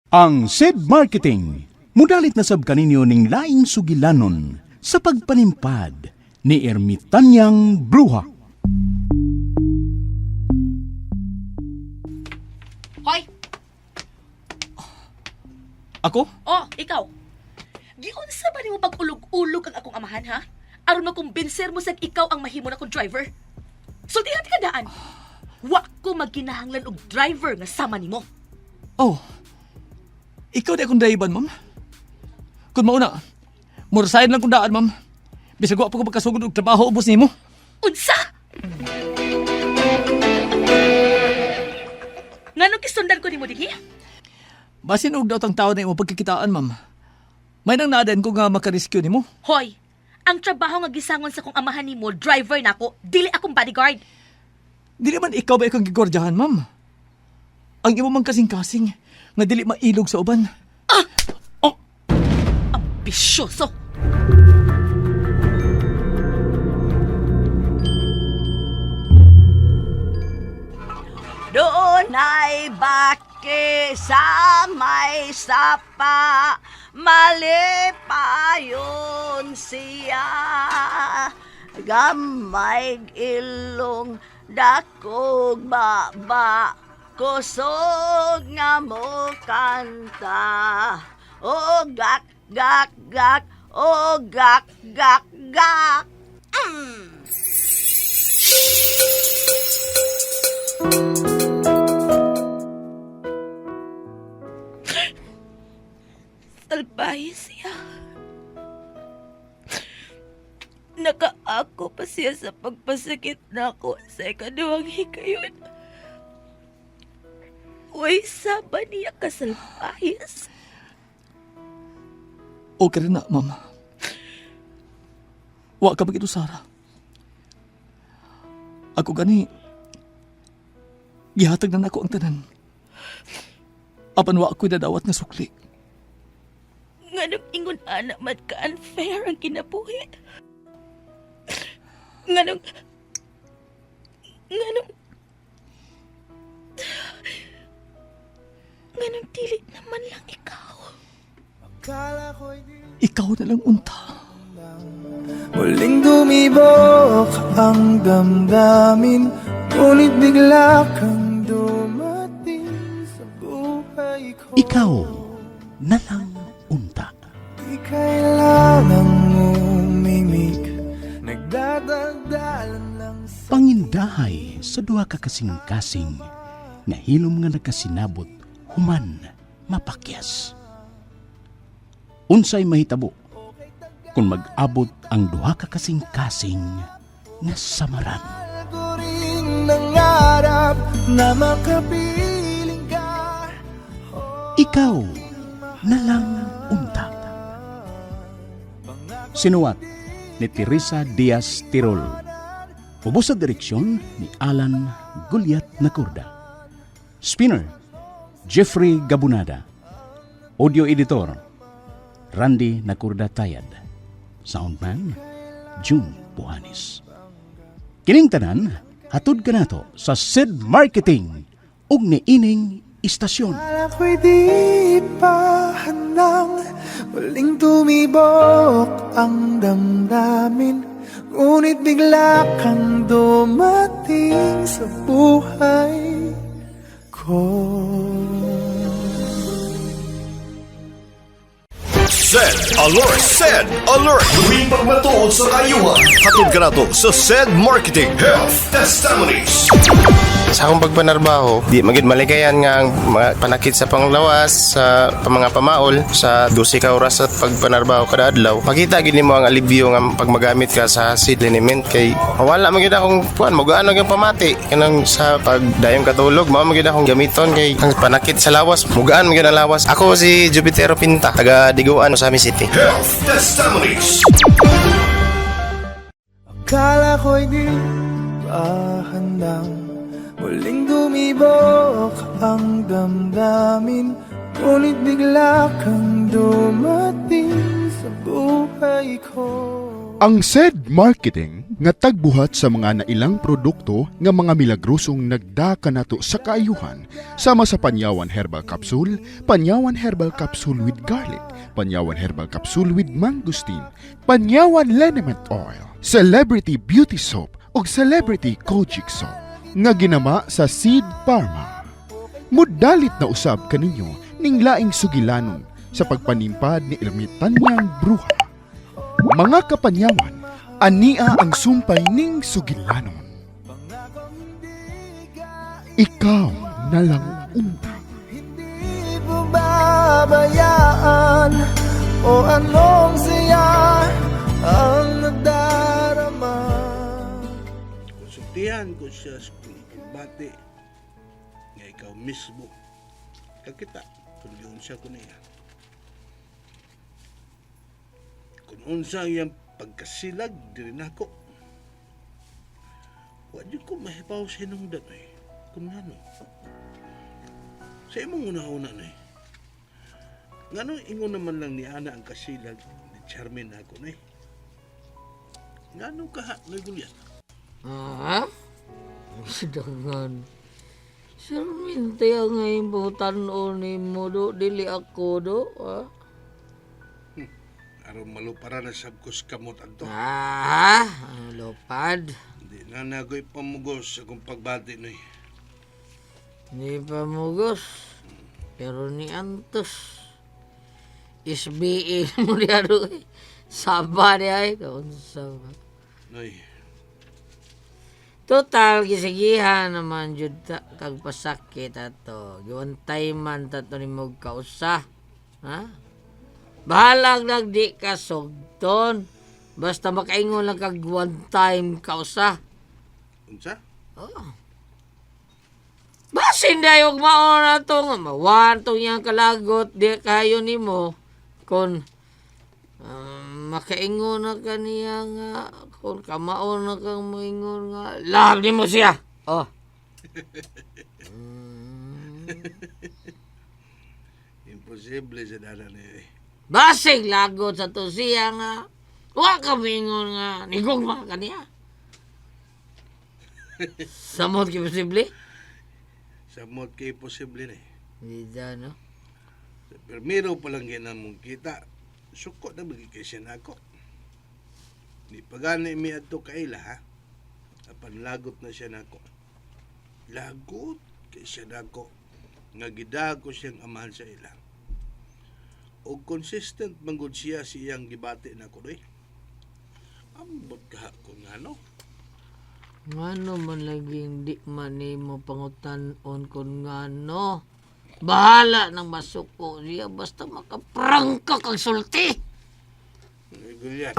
Ang SED Marketing, mudalit na sab kaninyo ning laing sugilanon sa pagpanimpad ni Ermitanyang Bruha. Hoy! Ako? Oh, ikaw. Giunsa ba nimo pag-ulog-ulog ang akong amahan, ha? Aron makumbinser mo sag ikaw ang mahimo na kong driver. Sultihan ka daan. Wa ko magkinahanglan og driver nga sama nimo. Oh. Ikaw di akong driver, ma'am. Kung mauna, murasahin lang kong daan, ma'am. Bisag wa pa ko pagkasugod og trabaho ubos nimo. Unsa? Nganong gisundan ko nimo dinhi? Basin og daot ang tao na imo pagkakitaan, ma'am. May nang naadan ko nga makarescue nimo. Hoy, ang trabaho nga gisangon sa kong amahan nimo, driver nako, dili akong bodyguard. Dili man ikaw ba ikang gigordyahan, ma'am? Ang imo mang kasing-kasing nga dili mailog sa uban. Oh, Ambisyoso. Doon ay baki sa may sapa, malipayon siya. Gamay ilong dakog baba, kusog nga mo kanta. O gak, gak, gak, o gak, gak, gak. Salbahe siya. Nakaako pa siya sa pagpasakit nako sa ikaduhang hikayon. Uy, saba niya kasalbahis. Okay rin na, ma'am. Wa ka bagito, Sara. Ako gani, gihatag na nako ang tanan. Apan wa ako'y dadawat nga sukli. Nganong ingon ana man ka unfair ang kinabuhi. Nganong nganong nganong dili naman lang ikaw. Ikaw na lang unta. Muling tumibok ang damdamin, ngunit bigla kang dumating sa buhay ko. Ikaw na lang unta. Di kailangang umimik, nagdadaldalan lang sa Pangindahay sa duha ka kasing-kasing nga hilom nga nagkasinabot human mapakyas. Unsay mahitabo kung mag-abot ang duha ka kasing-kasing nga samaran. ko rin nangarap na makapiling ka. Ikaw na lang unta. Sinuwat ni Teresa Diaz Tirol. Ubos sa direksyon ni Alan Gulyat Nakurda. Spinner, Jeffrey Gabunada. Audio editor, Randy Nakurda Tayad. Soundman, June Buhanis. Kining tanan, hatod kanato sa Sid Marketing ug niining istasyon. Akala ko'y di pa handang muling tumibok ang damdamin, ngunit bigla kang dumating sa buhay ko. Send alert! Send alert! May pagmatuod sa kayuhan. Hatod ka na to sa Send Marketing Health Testimonies. Sa akong pagpanarbaho, di magid malikayan nga ang mga panakit sa panglawas, sa mga pamaol, sa 12 ka oras sa pagpanarbaho kada adlaw. Makita gid nimo ang alibyo nga pag magamit ka sa seed liniment kay wala man gid akong kuan, mogaan ang pamati kanang sa pagdayong katulog, mao man gid akong gamiton kay ang panakit sa lawas, mugaan man gid ang lawas. Ako si Jupitero Pinta, taga Diguan, Ozamiz City. Health Testimonies. Akala ko'y di pa handang muling tumibok ang damdamin, ngunit bigla kang dumating sa buhay ko. Ang said marketing Nga tagbuhat sa mga nailang produkto nga mga milagrosong nagdaka nato sa kaayuhan sama sa Panyawan Herbal Capsule, Panyawan Herbal Capsule with Garlic, Panyawan Herbal Capsule with Mangosteen, Panyawan Liniment Oil, Celebrity Beauty Soap ug Celebrity Kojic Soap nga ginama sa Seed Pharma. Mudalit na usab kaninyo ning laing sugilanon sa pagpanimpad ni Ermitanyang Bruha. Mga kapanyawan, ania ang sumpay ning sugilanon. Ikaw na lang unta. Hindi pababayaan o anong saya ang nadarama. Konsultihan ko siya sa kung pagbati nga ikaw mismo kakita kung giunsa ko niya. Kung unsa ang iyang pagkasilag diri nako. Wa jud ko mahibaw sa hinungdan eh. Kung ngano. Sa imong una-una na eh. Ngano ingon naman lang ni Ana ang kasilag ni Charmaine nako na eh. Ngano kaha na Goliath? Ha? Sidangan. Sir, mintay ang ngayon butan-o ni mo do, dili ako do, ha? Aron malupara na sab ko sa kamot adto. Ah, ang lupad. Di na nagoy pamugos sa akong pagbati noy. Hindi pa mugos. Pero ni Antos. SBA mo niya do eh. Saba niya eh. Kaunsa ba? Noy, Total, gisigihan naman jud ta kag pasakit ato. Giwantay man tato ni mog kausa. Ha? Bahalag nagdi ka sugton. Basta makaingon lang kag one time kausa. unsa? Oh. Basin dayo og mao na to nga mawan tong iyang kalagot di kayo nimo kon makaingon na kaniya nga kon kamao na kang moingon nga love nimo siya. Oh. Imposible sa dana niya eh. Basig lagot sa to siya nga wa ka moingon nga nigugma kaniya. Samot kay posible? Samot kay imposible na eh. Hindi no. Sa Primero pa lang yan mong kita, suko na bagay kay siya nako. Di pa gani mi adto kaila ha. Apan lagot na siya nako. Lagot kay siya nako. Nga gidago siyang amahan sa ila. O consistent manggod siya sa iyang gibati nako doy. Ambot ka kung ano. Ngano man laging di man nimo pangutan-on kun ngano. Bahala nang masuko siya basta makaprangka kag sulti. Gulyan.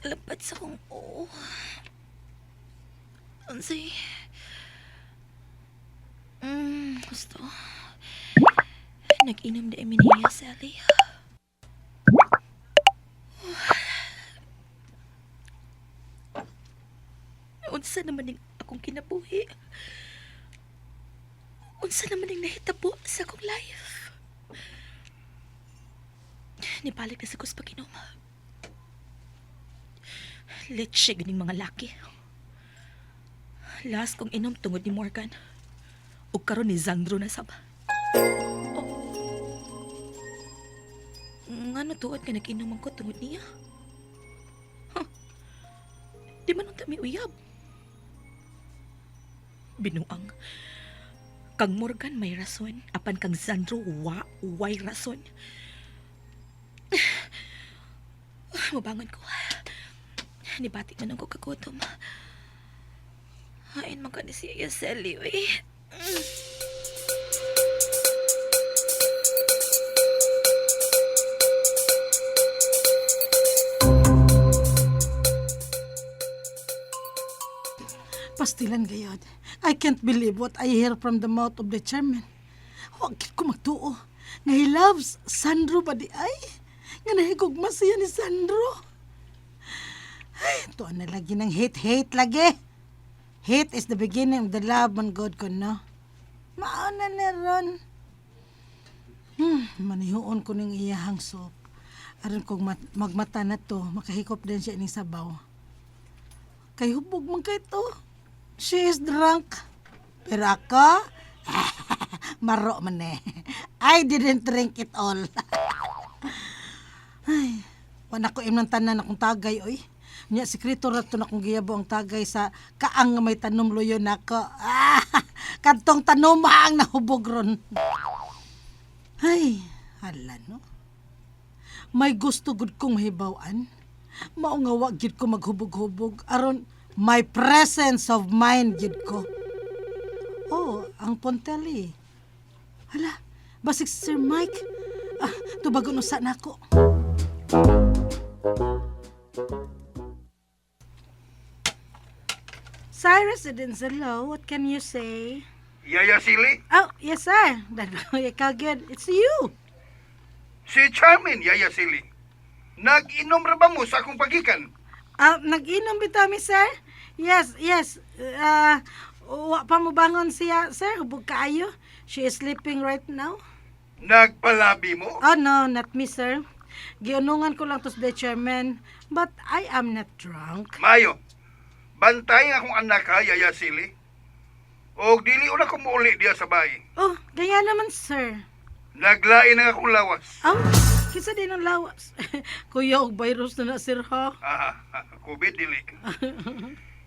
Kalapad sa kong oo. Unsay? Gusto. Nag-inom na niya, Sally. Unsa naman ning akong kinabuhi? Unsa naman ning nahitabo sa akong life? Nibalik na sa kus pag-inom. Leche ganing mga laki. Last kong inom tungod ni Morgan. Ug karon ni Zandro na sab. Oh. Ngano tuod nga nag-inom ko tungod niya? Huh. Di man unta mi uyab. Binuang. Kang Morgan may rason, apan kang Zandro wa way rason. Mabangon ko. Nibati man ako kagutom. Hain man ka ni siya, Yaseli, uy. Pastilan gayod. I can't believe what I hear from the mouth of the chairman. Huwag kit ko magtuo. Nga he loves Sandro ba di ay? Nga nahigugma siya ni Sandro. Ay, tuan na lagi ng hate-hate lagi. Hate is the beginning of the love man God ko, no? Mauna na ron. Manihuon ko ning iyahang soap. Aron kong magmata na to, makahikop din siya ning sabaw. Kay hubog man kay to. She is drunk. Pero ako, maro man eh. I didn't drink it all. Ay, wala ko imong tanan akong tagay, oy. Nya sekreto ra to na akong giyabo ang tagay sa kaang nga may tanom luyo nako. Ah, kadtong tanom ang nahubog ron. Ay, hala no. May gusto gud kong mahibaw-an. Mao nga wa gid ko maghubog-hubog aron my presence of mind gid ko. Oh, ang Pontelli. Hala, basig si Sir Mike. Ah, tubagon usa nako. Cyrus hello. What can you say? Yaya Sili? Oh, yes, sir. Ikaw good. It's you. Si Charmin, Yaya Sili. Nag-inom ra ba mo sa akong pagikan? Ah, nag-inom bitaw mi, sir? Yes, yes. Ah, wa pa mo bangon siya, sir. Hubog kaayo. She is sleeping right now. Nagpalabi mo? Oh, no, not me, sir. Giunungan ko lang to sa the chairman, but I am not drunk. Mayo, bantay ang akong anak ha, Yaya Sili. O dili una ko muuli diya sa bahay. Oh, gaya naman, sir. Naglain ang akong lawas. Oh, kinsa din ang lawas. Kuya, og virus na na, sir, ha? Ah, COVID dili.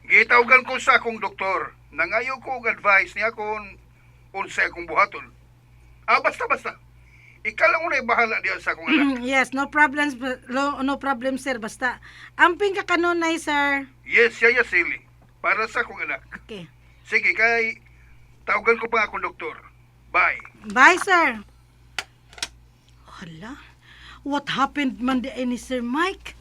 Gitawgan ko sa akong doktor. Nangayo ko og advice niya kung unsay akong buhaton. Ah, basta basta. Ikaw lang unay bahala diya sa akong anak. Yes, no problems, no, no problem, sir. Basta, amping ka kanunay, sir. Yes, Yaya Sili. Para sa akong anak. Okay. Sige, kay tawagan ko pa akong doktor. Bye. Bye, sir. Hala, what happened man di ay ni Sir Mike?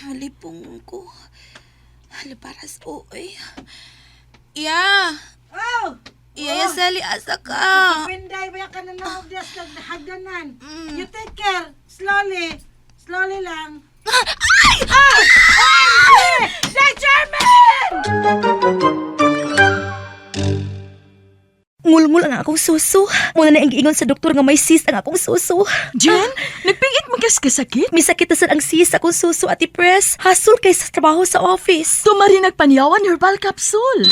Malipong ko. Hala, paras, oy. Ya! Oh! Iya, Yaseli, asa ka? Pinday, baya ka na na dias kag hagdanan. You take care. Slowly. Slowly lang. Ay! Ah! Ay! The chairman! Ngulngul ang akong suso. Muna na ang giingon sa doktor nga may cyst ang akong suso. Jen, nagpingit mo kas kasakit? Misakit na sad ang cyst akong suso at press. Hasol kay sa trabaho sa office. Tumari nagpanyawan herbal capsule.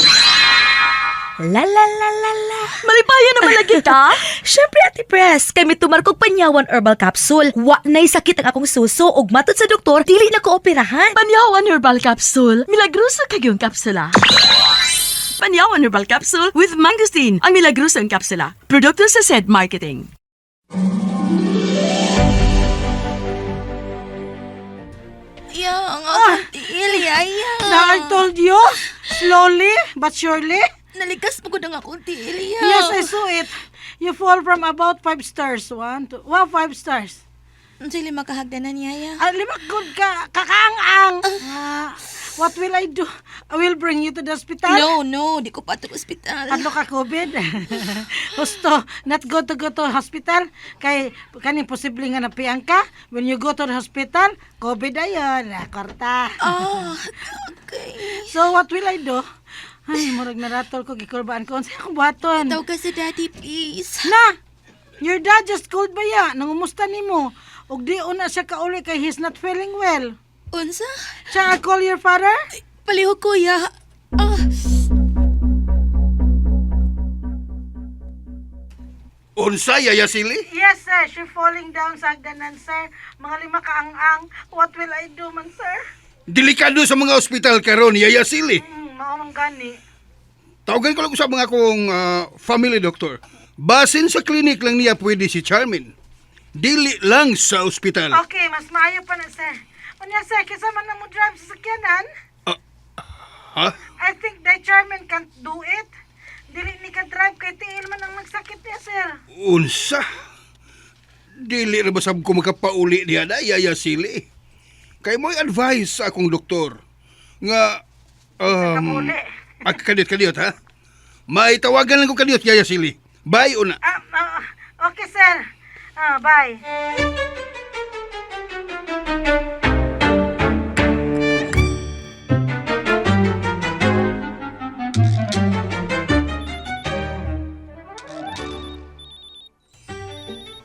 La la la la la. Malipayan naman lagi ta. Syempre, Ate Press, kay mitumar kog Panyawan Herbal Capsule. Wa na'y sakit ang akong suso ug matod sa doktor, dili na ko operahan. Panyawan herbal capsule. Milagroso kagyong kapsula. Panyawan herbal capsule with mangosteen. Ang milagrosong kapsula. Produkto sa said marketing. Ya, ang akong tiil, yaya. Na I told you. Slowly, but surely. Nalikas mo gud ang akong tiil, ya. Yes, I saw it. You fall from about five stars. One, two, wow, five stars. Unsay lima ka hagdanan, yaya? Ah, lima good ka. Kakaang-ang. Ah, what will I do? I will bring you to the hospital. No, no, di ko pa ito ospital. Ano ka COVID? Husto, not go to go to hospital. Kay kaning posible nga napiang ka. When you go to the hospital, COVID ayon. Ah, korta. Ah, okay. So what will I do? Ay, murag naratol ko gikulbaan ko. Unsa akong buhaton? Tawag ka sa daddy, please. Na! Your dad just called ba ya? Nangumusta nimo? Ug di una siya kauli kay he's not feeling well. Unsa? Shall I call your father? Palihog ko, ya. Ah. Unsa, Yaya Sili? Yes, sir. Sir, she falling down sa hagdanan, sir. Mga lima ka ang-ang. What will I do man, sir? Delikado sa mga ospital karon, Yaya Sili. Mao man gani. Tawagan ko lang sa mga akong family doctor. Basin sa clinic lang niya pwede si Charmin. Dili lang sa ospital. Okay, mas maayo pa na, sir. Unya, sir, kinsa man na mo drive sa sakyanan? Ha? I think the chairman can't do it. Dili ni ka drive kay tiil man ang nagsakit niya, sir. Unsa? Dili ra ba sab ko makapauli niya na, Yaya Sili? Kay mo'y advice sa akong doktor nga Kapauli. kadiyot kadiyot ha. May tawagan lang ko kadiyot, Yaya Sili. Bye una. Okay, sir. Bye.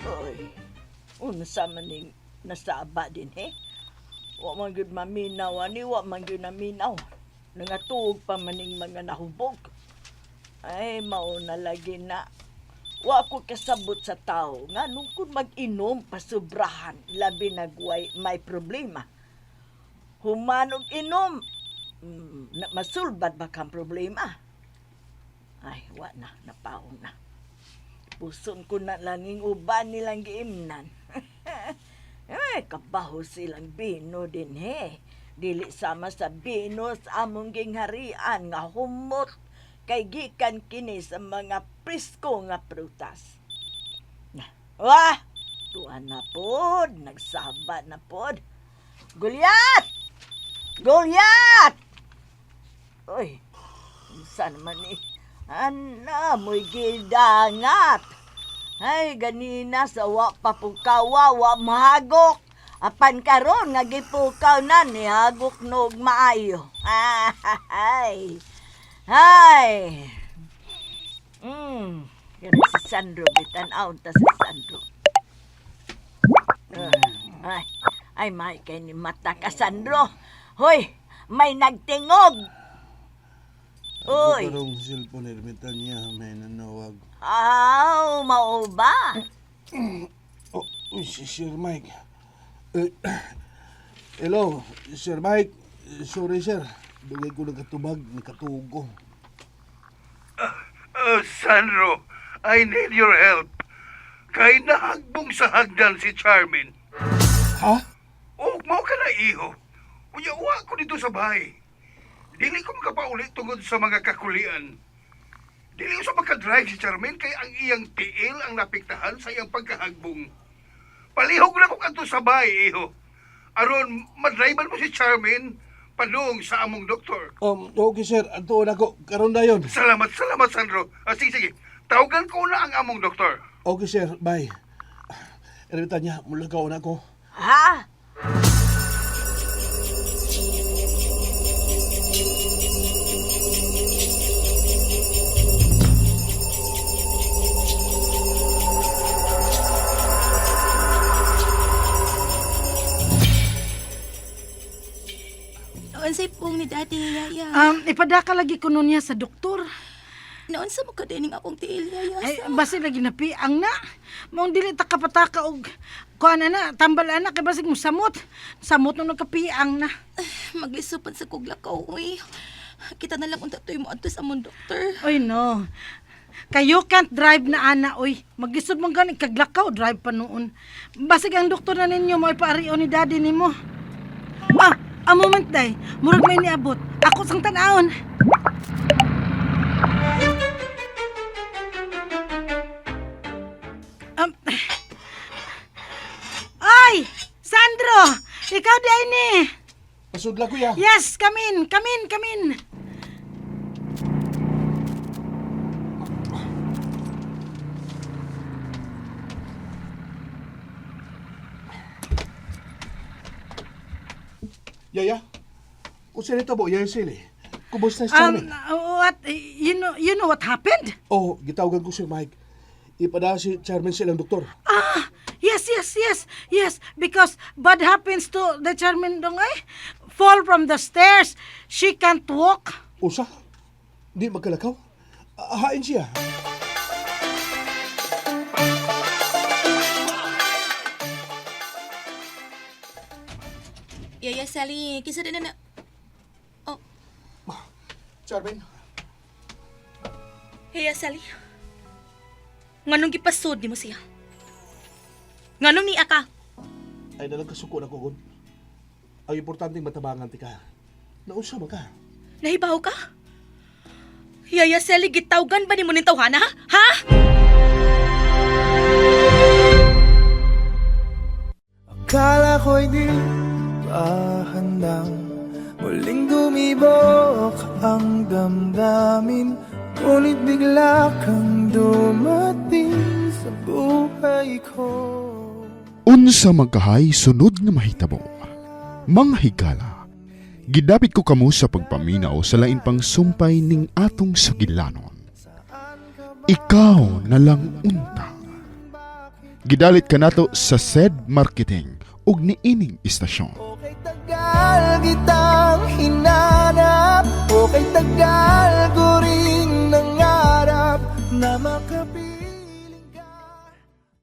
Oy, unsa man ning nasaba din he. Wa man gyud maminaw ani, wa man gyud naminaw. Nangatuog pa man ning mga nahubog. Ay, mao na lagi na. Wa ko kasabot sa tao nga nung kun mag-inom pasubrahan, labi nagway may problema. Human og inom, masulbad ba kang problema? Ay, wa na, napaong na. Puson ko na langing uban nilang giimnan. Eh, kabaho silang bino din he. Dili sama sa bino sa among gingharian nga humot kay gikan kini sa mga presko nga prutas. Wah! Tuan na pod, nagsaba na pod. Gulyat! Gulyat! Uy, saan naman ni? Ana, mo'y gidangat. Ay, ganina sa wa papukawa, wa mahagok. Apan karon nga gipukaw na nihagok nog maayo. Ay. Ay. Yan si Sandro, bitan-aw ta si Sandro. Ay, ay, may kay ni mata ka, Sandro. Hoy, may nagtingog. Uy. Ako karong cellphone ermitan niya may nanawag. Aw, mao ba? Oh, uy, si Sir Mike. Eh, hello, Sir Mike. Sorry, sir. Dugay ko nagkatubag, nakatuog ko. Sandro, I need your help. Kay nahagbong sa hagdan si Charmin. Ha? O, mao ka na iho. Unya, uwa ko dito sa bahay. Dili ko makapauli tungod sa mga kakulian. Dili ko sa makadrive si Charmin kay ang iyang tiil ang napiktahan sa iyang pagkahagbong. Palihog na ko kadto sa bahay, iho. Aron, madrivean mo si Charmin padung sa among doktor. Okay, sir. Antuon ako. Karon na yun. Salamat, salamat, Sandro. Sige, sige. Tawagan ko na ang among doktor. Okay, sir. Bye. Ermitan niya, mulagaw na ako. Ha? Unsay pong ni Daddy Yaya? Ipadaka lagi ko nun niya sa doktor. Naunsa mo ka dining akong tiil, Yaya? Ay, basig lagi napiang na. Maong dili ta kapataka og kuan na, tambal ana kay basig mo samot. Samot nung nagkapiang na. Maglisupan sa kuglakaw, uy. Kita na lang unta tuyo mo adto sa among doktor. Oy no. Kayo can't drive na ana oy. Magisod man gani kaglakaw drive pa noon. Basig ang doktor na ninyo mo ipaarion ni daddy nimo. Ah, a moment day. Murag may niabot. Ako sang tan-awon. Ay, Sandro, ikaw di ay ni. Pasudla ko ya. Yes, come in, come in, come in. Yaya, kung sino ito po, Yaya Sili. Kumusta si Charmin? What, you know what happened? Oh, gitawagan ko si Mike. Ipada si Charmin sa ilang doktor. Ah, yes, yes, yes, yes. Because bad happens to the chairman dong eh. Fall from the stairs. She can't walk. Usa? Di magkalakaw? Hain siya. Sally. Kisa din na na... Oh. Charmaine. Hey, Sally. Nganong gipasod nimo siya? Nganong niya ka? Ay nalang kasuko na ko, gon. Ang importante matabangan ti ka. Nausa man ka. Nahibaw ka? Yaya Sally, gitawgan ba nimo ning tawhana? Ha? Akala ko'y di pa handang muling dumibok ang damdamin. Ngunit bigla kang dumating sa buhay ko. Unsa magkahay sunod nga mahitabo. Mga higala, gidapit ko kamo sa pagpaminaw sa lain pang sumpay ning atong sugilanon. Ikaw na lang unta. Gidalit kanato sa said marketing ug niining istasyon. Tagal kitang hinanap. Okay, tagal ko rin nangarap na